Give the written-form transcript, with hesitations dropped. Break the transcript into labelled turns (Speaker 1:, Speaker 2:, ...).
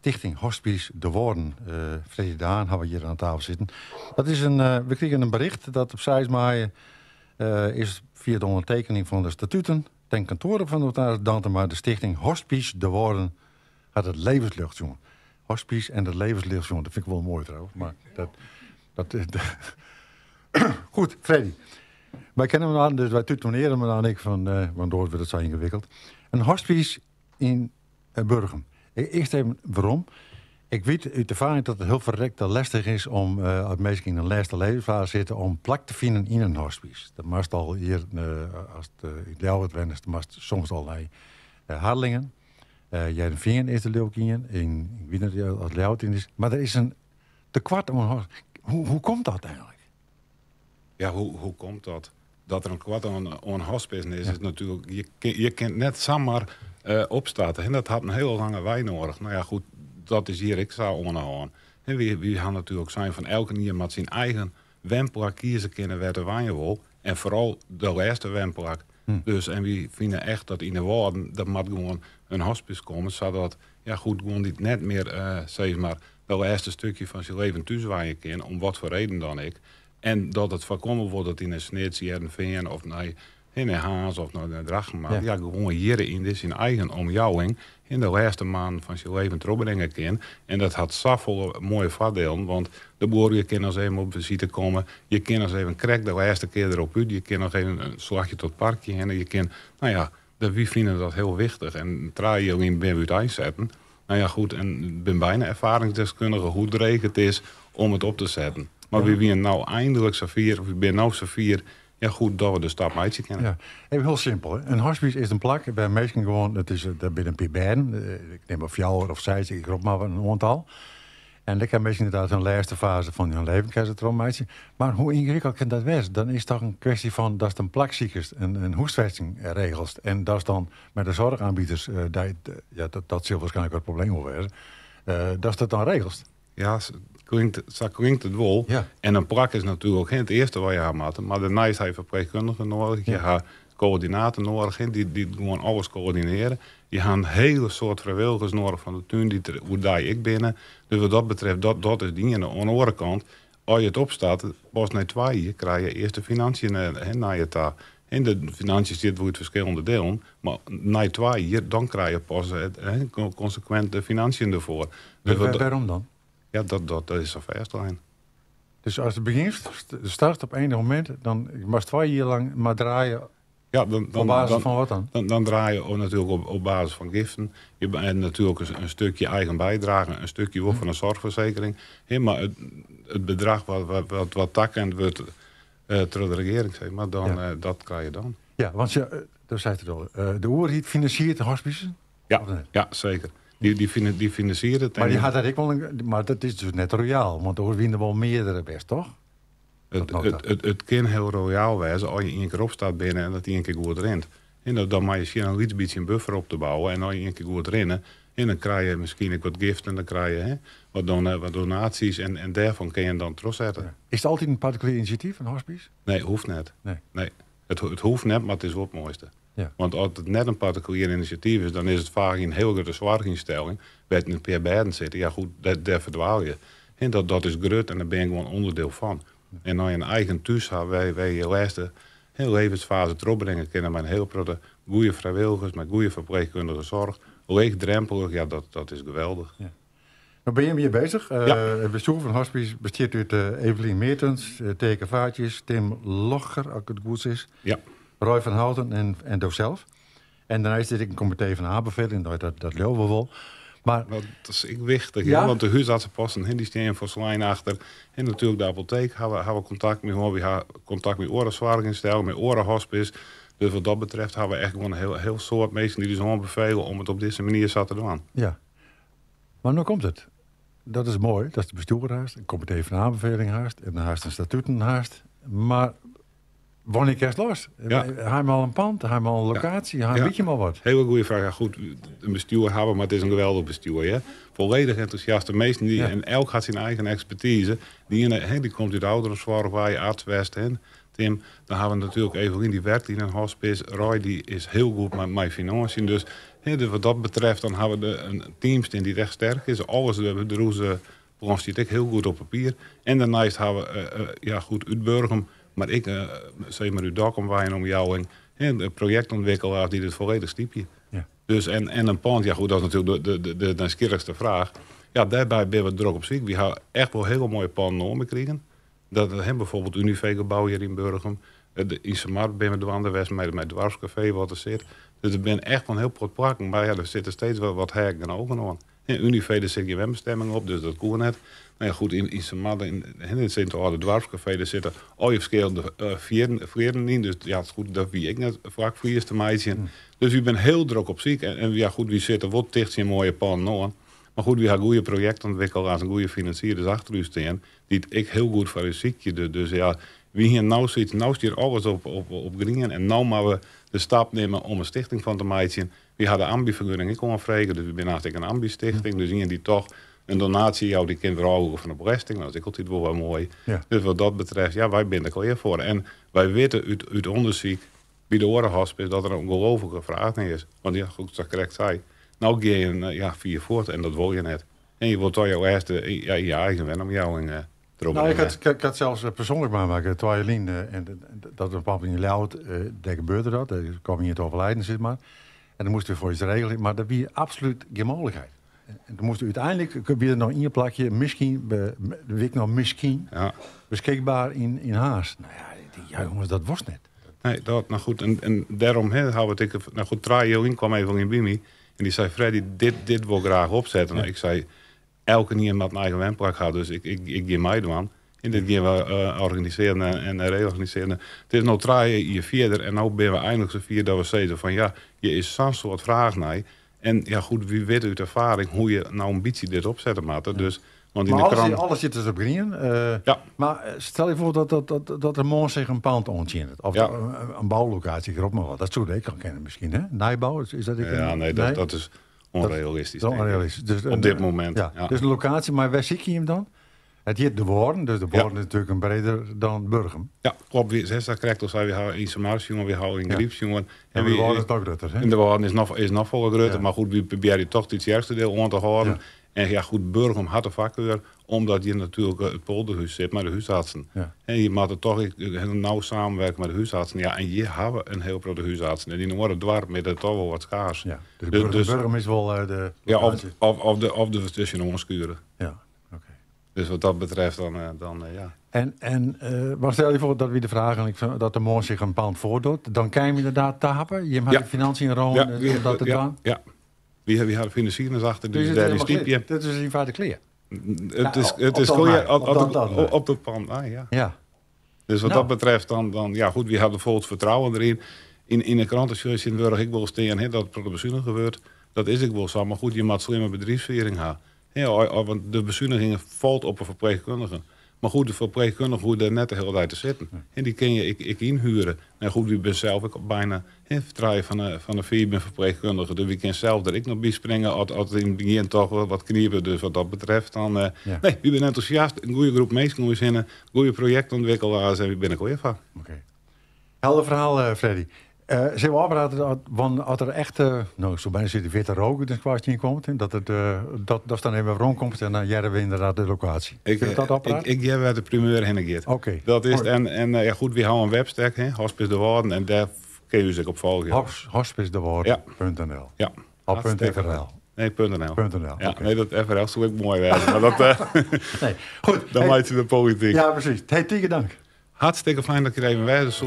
Speaker 1: Stichting Hospice De Wâlden, Freddy de Haan, hawwe we hjir oan tafel sitten. Dat is in, we krigen in bericht dat op 6 maaie is fia de ûndertekening fan de statuten ten kantoare fan notaris Dantema de Stichting Hospice De Wâlden hat it levensljocht sjoen. Hospice en it levensljocht sjoen, dat fyn ik wol moai trouwens. Mar dat, dat, goed, Freddy. Wy kenne him dus wy tutonearje him dan ek fan, want oars wurdt it sa yngewikkeld. In hospice yn Burgum. Earst even werom. Ik wit út erfaring dat it hiel ferrekte lestich is om, as minsken yn in lêste levensfase sitte, om plak te finen yn in hospice. Dat moatst al hjir, ast yn Ljouwert wennest, moatst soms al nei Harlingen. Hearrenfean is der leau ik ien, yn, ik wit net oft Ljouwert ien is. Mar der is in tekoart oan hospice. Hoe komt dat eigenlik?
Speaker 2: Ja, hoe komt dat? Dat der in tekoart oan hospicen is, is natuerlik... Je kinne net samar opstarte. En dat hat in hiele lange wei nedich. No ja, goed, dat is hjir ek sa oan de hân. Wy ha natuerlik sein fan elkenien moat syn eigen wenplak kieze kinne wêr't er wenje wol. En foaral de lêste wenplak. Dus, en wy fine echt dat yn de Wâlden, dat moat gewoan in hospice komme, sadat, ja goed, gewoan dy't net mear, sis mar, de lêste stikje fan syn leven thús wenje kin, om wat foar reden dan ek. En dat it foarkomme wurdt dat yn in Snits, Hearrenfean of nei nei Harns of nei Drachten moat. Ja, gewoan hjir yn dizze syn eigen omjouwing yn de lêste maanden fan syn leven trochbringe kin. En dat hat safolle moaie foardielen, want de buorlju kinne ris even op besite komme. Je kinne ris even krekt de lêste kear derop út. Je kinne noch even in slachje tot it parkje hinne. Je kin, no ja, wy fine dat hiel wichtich. En 3 jier lyn binne we úteinsetten. No ja, goed, en bin bijna erfaringsdeskundige hoe dreech it is om it op te setten. Mar wy wiene no einlik safier, wy binne no safier, ja goed, dat we de stap meitsje kinne.
Speaker 1: Ja. Even hiel simpel. Hè. In hospice is in plak wêr minsken gewoan, it is, der binne in pear bêden, ik nim mar 4 of 6, ik rop mar in oantal. En dêr kinne minsken ynderdaad hun lêste fase fan hun leven kinne se troch meitsje. Mar hoe yngewikkeld kin dat wêze? Dan is it toch in kwestje fan datst in plak sikest, in húsfêsting regelst. En datst dan mei de soarchoanbieders, ja, dat sil waarskynlik it probleem wol wêze, datst dat dan regelst.
Speaker 2: Ja, klinkt, sa klinkt it wol. En in plak is natuerlik it earste wat je ha moatte. Mar dêrneist ha je ferpleechkundigen nedich. Je ha koördinator nedich, dy't gewoan alles koördinearje. Je ha in hiele soad frijwilligers nedich fan de tún dy't der oerdei ek binne. Dus wat dat betreft, dat is dien. Oan de oare kant, as je it opstarte, pas nei 2 jier krije je earst de financiën nei je ta. En de financiën sit wol út ferskillende dielen, mar nei 2 jier dan krije je pas konsekwint de financiën derfoar.
Speaker 1: Dus wêrom dan?
Speaker 2: Ja, dat is sa fêstlein.
Speaker 1: Dus as it begjint, start op enig momint, dan moatst 2 jier lang mar draaie.
Speaker 2: Ja,
Speaker 1: Op basis fan wat dan?
Speaker 2: Dan draai je natuerlik op basis fan giften. Je en natuerlik in stikje eigen bydrage, in stikje wol fan de soarchfersekering. Hè, mar it bedrach wat takend wurdt troch de regearing, sis mar, dan, dat krije je dan.
Speaker 1: Ja, want je, dat sei it al, de oerheid finansiert de hospices?
Speaker 2: Ja,
Speaker 1: Of net?
Speaker 2: ja, seker. Dy finansiert it.
Speaker 1: Mar dy hat dat ek wol in, mar dat is dus net royaal, want oars wiene der wol meardere west, toch? Dat noch
Speaker 2: It kin hiel royaal wêze as je ien kear opstart binne en dat ien kear goed rint. En dan moat je sjen in lyts bytsje in buffer op te bouwen. En as je ien kear goed rinne, en dan krije je miskien ek wat giften, dan krije je, hè, wat donaties en dêrfan kin je dan trochsette.
Speaker 1: Ja. Is it altyd in partikulier inisjatyf, in hospice?
Speaker 2: Nee, hoecht net.
Speaker 1: Nee.
Speaker 2: Nee. It hoecht net, mar it is wol it moaiste. Want as it net in partikulier inisjatyf is, dan is it faak in hiel grutte soarchynstelling wêr't in pear bêden sitte. Ja goed, dêr ferdwaal je. En dat is grut en dêr bin je gewoan ûnderdiel fan. En as je in eigen thús ha wêr je je lêste levensfase trochbringe kinne mei in hiele protte goede frijwilligers, mei goede ferpleechkundige soarch, leechdrompelich, ja, dat is geweldich.
Speaker 1: Ja. No binne jim hjir beuzich.
Speaker 2: Ja.
Speaker 1: It bestjoer fan Hospice bestiet út Evelien Meertens, Teke Vaartjes, Tim Locher, as ik it goed sis. Roy van Houten en do sels. En dêrneist is ek in komitee fan aanbeveling, dat leauwe we wol. Mar
Speaker 2: Dat is ek wichtich,
Speaker 1: Ja?
Speaker 2: hè, want de húsartseposten, hè, dy steane folslein achter. En natuerlik de apoteek ha we kontakt mei hân. Wy ha kontakt mei oare soarchynstellingen, mei oare hospice. Dus wat dat betreft ha we echt gewoan in hiel soad minsken dy't ús oanbefele om it op dizze manier sa te dwaan.
Speaker 1: Ja. Mar no komt it. Dat is moai, dat is de bestjoer hast, in komitee fan aanbeveling hast, en dan hast in statuten hast. Mar wannear kinst los? Ha jim al in pand, ha jim al in lokaasje, ha witte jim al wat?
Speaker 2: Hiele goede fraach. Ja, goed, in bestjoer ha we, mar it is in geweldich bestjoer. Hè? Folledich entûsjaste minsken die, en elk hat syn eigen ekspertize. Dy iene, hè, dy komt út de ouderensoarch wei, arts west, hè. Tim, dan hawwe we natuerlik Evelien dy werkt yn in hospice. Roy dy is hiel goed mei finânsjen. Dus, hè, dus wat dat betreft dan hawwe we in team stean dy't echt sterk is. Alles, de bedriuwsplan stiet ek hiel goed op papier. En dêrneist hawwe we, ja goed, út Burgum, mar ek sis mar út Dokkum wei en omjouwing, hè, de projektûntwikkelaars dy't it folledich stypje.
Speaker 1: Ja.
Speaker 2: Dus en, en in pand, ja goed, dat is natuerlik de, de, de, de nijsgjirrichste fraach. Ja, dêrby binne we drok op syk. Wy hawwe echt wol hiele moaie pannen oanbekrigen. Dat hè, bijvoorbeeld Univé-gebou hjir yn Burgum. Yn Samar binne we dwaande west mei it doarpskafee wat der sit. Dus der binne echt wol in hiel protte plakken. Mar ja, der sitte steeds wol wat heakken en ogen oan. Hè, Univé, dêr sit gjin wenbestimming op, dus dat koe net. No ja, goed, yn Samar, yn it sit it âlde doarpskafee, dêr sitte al je ferskillende flierren yn. Dus ja, goed, dat wie ek net flakfliers te meitsjen. Dus wy binne hiel drok op syk. En ja, goed, wy sitte wol ticht tsjin moaie pannen oan. Mar goed, wy hawwe goede projektûntwikkelaars en goede finansierders achter ús stean, dy't ek hiel goed foar ús sykje. Dus ja, wy hiene no soiets, no stiet alles op grien en no moatte we de stap nimme om in stichting fan te meitsjen. Wy hawwe de ANBI-fergunning ek oanfrege, dus wy binne aanst ek in ANBI-stichting. Dus ien dy't toch in donaasje jout, dy kin wer ôflûke fan de belesting. Dat is ek altyd wol wer moai. Dus wat dat betreft, ja, wy binne der klear foar. En wy witte út ûndersyk by de oare hospice dat der in ûngelooflike fraach nei is. Want ja, goed, sa't ik krekt sei, no gean je ja, fier fuort en dat wol je net. En je wilt toch jouw earste, ja, je eigen wenomjouwing
Speaker 1: Nou, ik had sels persoanlik meimakke, twa jier lyn, en dat op in Ljouwert, dêr gebeurde dat, dêr kwam ien te overlijden, sis mar. En dan moasten we foar iets regelje, mar dat wie absolút gjin mooglikheid. En toen moast úteinlik, wie der noch ien plakje, miskien, wit ik noch, miskien, beskikber yn Harns. Nou ja, ik tink, ja jonges, dat was net.
Speaker 2: Nee, dat, nou goed, en dêrom, hè, hawwe we it ek, nou goed, trije jier lyn kwam Evelien by my en dy sei, Freddy, dit wol ik graach opsette. Nou, ik sei, elkenien moat in eigen wenplak ha, dus ik gean meidwaan. En dit gean we organisearjen en reorganisearjen. It is no trije jier fierder en no binne we einlik safier dat we sizze fan ja, hjir is sa'n soad fraach nei. En ja goed, wy witte út erfaring hoe je no in bytsje dit opsette moatte. Dus, want yn
Speaker 1: Maar
Speaker 2: de krant
Speaker 1: alles sit dus op grien. Mar stel je foar dat der moarn sich in pand oantsjinnet. Of in boulokaasje, ik rop mar wat. Dat soe ek al kinne miskien, hè? Nijbou, is dat ek
Speaker 2: Ja,
Speaker 1: in
Speaker 2: nee,
Speaker 1: nee?
Speaker 2: dat is onrealistisch,
Speaker 1: Dat is
Speaker 2: denk ik.
Speaker 1: onrealistisch. Dus
Speaker 2: Op
Speaker 1: een
Speaker 2: dit momint,
Speaker 1: ja.
Speaker 2: ja.
Speaker 1: Dus in lokaasje, mar wêr sykje je him dan? It hjit De Wâlden, dus De Wâlden is natuerlik in breder dan Burgum.
Speaker 2: Ja, klopt. Wy, sa krekt al sei, wy hawwe yn Samar sjoen, wy hawwe yn Gryp sjoen.
Speaker 1: En De Wâlden is noch grutter, hè?
Speaker 2: En De Wâlden is noch folle grutter, mar goed, wy probearje toch it Tytsjerksteradiel oan te hâlden. En ja, goed, Burgum hat de foarkar, omdat hjir natuerlik it polderhús sit mei de húsartsen. En je moatte toch ek hiel nau samenwerke mei de húsartsen. Ja, en hjir hawwe we in hiel protte húsartsen. En yn oare doarpen is dat toch wol wat skaars.
Speaker 1: Ja, dus Burgum is wol de
Speaker 2: Ja,
Speaker 1: lokaasje.
Speaker 2: of de tusken oanskuren.
Speaker 1: Ja, oké.
Speaker 2: Dus wat dat betreft dan ja.
Speaker 1: En maar stel je voor dat we de vraag en ik vind dat de morgen zich een pand voordoet, dan kan je inderdaad tapen. Je hebt de financiën in Rome, om dat te doen.
Speaker 2: Ja. Wie hadden financiers achter,
Speaker 1: Dus
Speaker 2: dus
Speaker 1: het
Speaker 2: daar
Speaker 1: is
Speaker 2: is
Speaker 1: helemaal
Speaker 2: diep, ja.
Speaker 1: klaar. Dat is in feite klaar.
Speaker 2: Het
Speaker 1: Nou,
Speaker 2: is
Speaker 1: op dat
Speaker 2: klaar
Speaker 1: maar. Op dat dan maar.
Speaker 2: op dat pand, ah, ja. Dus wat dat betreft, dan, ja, goed, we hadden vol het vertrouwen erin. In de kranten in Burg ik wil staan, hè, dat het bezuinigd wordt. Dat is ik wel zo, maar goed, je moet slimme bedrijfsvoering hebben. Ja, want de bezuinigingen valt op een verpleegkundige. Maar goed, de verpleegkundige hoeft daar net de hele tijd te zitten. En die kun je ik inhuren. Nou goed, ik ben zelf ook bijna, hè, vertrouwen van de vier ben verpleegkundige. Dus wie kan zelf er ik nog bij springen als het in het begin toch wel wat kniepen. Dus wat dat betreft dan nee, ik ben enthousiast. Een goede groep mensen moet zinnen, goede projectontwikkelaars en wie ben ik alweer van.
Speaker 1: Oké. Helder verhaal, Freddy. Zullen we afpraten dat, want als er echt, nou, zo bijna zit de witte rook dus qua in komt, hè, dat het dat, dat dan even rondkomt en dan jaren we inderdaad de locatie. Zullen we dat afpraten?
Speaker 2: Ik jij werd de primeur heen geert. Dat is het. En ja, goed, we houden een webstack, hè, Hospice de Waarden, en daar kun je zich op volgen.
Speaker 1: Hospice de Waarden punt N L. Of punt F R L.
Speaker 2: Nee, punt N L.
Speaker 1: Punt N L,
Speaker 2: Ja,
Speaker 1: oké.
Speaker 2: nee, dat FRL zou ik mooi wezen, maar dat,
Speaker 1: Nee, goed.
Speaker 2: Dan
Speaker 1: Hey.
Speaker 2: maakt ze de politiek.
Speaker 1: Ja, precies. Hey, tegen dank.
Speaker 2: Hartstikke fijn dat je er even bij was.